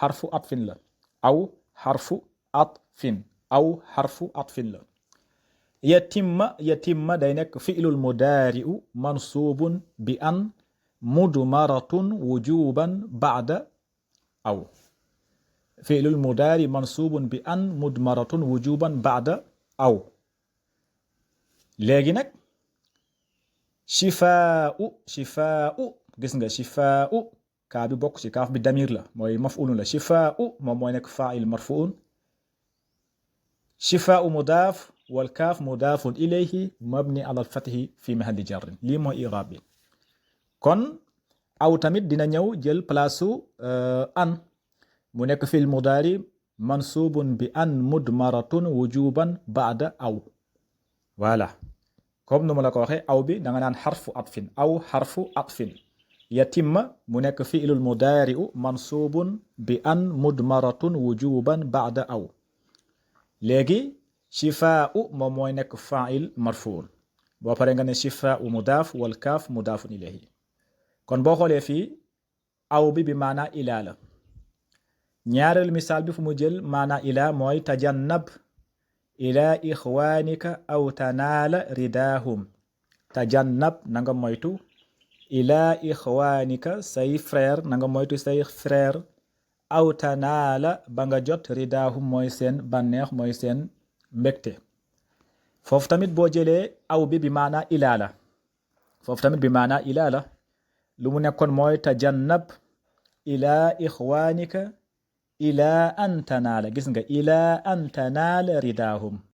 xarfu atfin la aw xarfu atfin aw xarfu atfin la yatimma day nekk fi'lul mudaari'u mansubun bi an mudmaratun wujuban ba'da aw fi'lul mudaari mansubun bi an mudmaratun wujuban ba'da aw léegi nag shifaa'u gis nga shifaa'u kaa bi bokk ci kaaf bi damir la mooy maf'ulun la shifaa'u moom mooy nekk fa'il marfu'un shifaa'u mudaaf wal kaaf mudaafun ilayhi mabni ala al-fathi fi mahalli jarrin lii mooy i'raab bi kon aw tamit dina ñëw jël place an mu nekk fil mudaari mansubun bi an mudmaratun wujuban ba'da aw voilà comme nu ma la ko waxee aw bi da nga naan xarfu atfin aw xarfu atfin yatimma mu nekk fi'lul mudaari'u mansubun bi an mudmaratun wujuban ba'da aw léegi shifaa'u moom mooy nekk fa'il marfuun boo pare nga ne shifaa'u mudaaf wal kaaf mudaafun ilayhi kon boo xoolee fii aw bi maanaa ilaa la ñaareelu misaal bi fu mu jël maanaa ilaa mooy tajannab ilaa ixwaanika aw tanaala ridaahum tajannab na nga moytu ilaa ixwaanika say frère na nga moytu say frère aw tanaala ba nga jot ridaahum mooy seen bànneex mooy seen mbégte foofu tamit boo jëlee aw bi maanaa ilaa la foofu tamit bi maanaa ilaa la lu mu nekkoon mooy tajannab ilaa ixwaanika ilaa an tanaala gis nga ilaa an tanaala ridaahum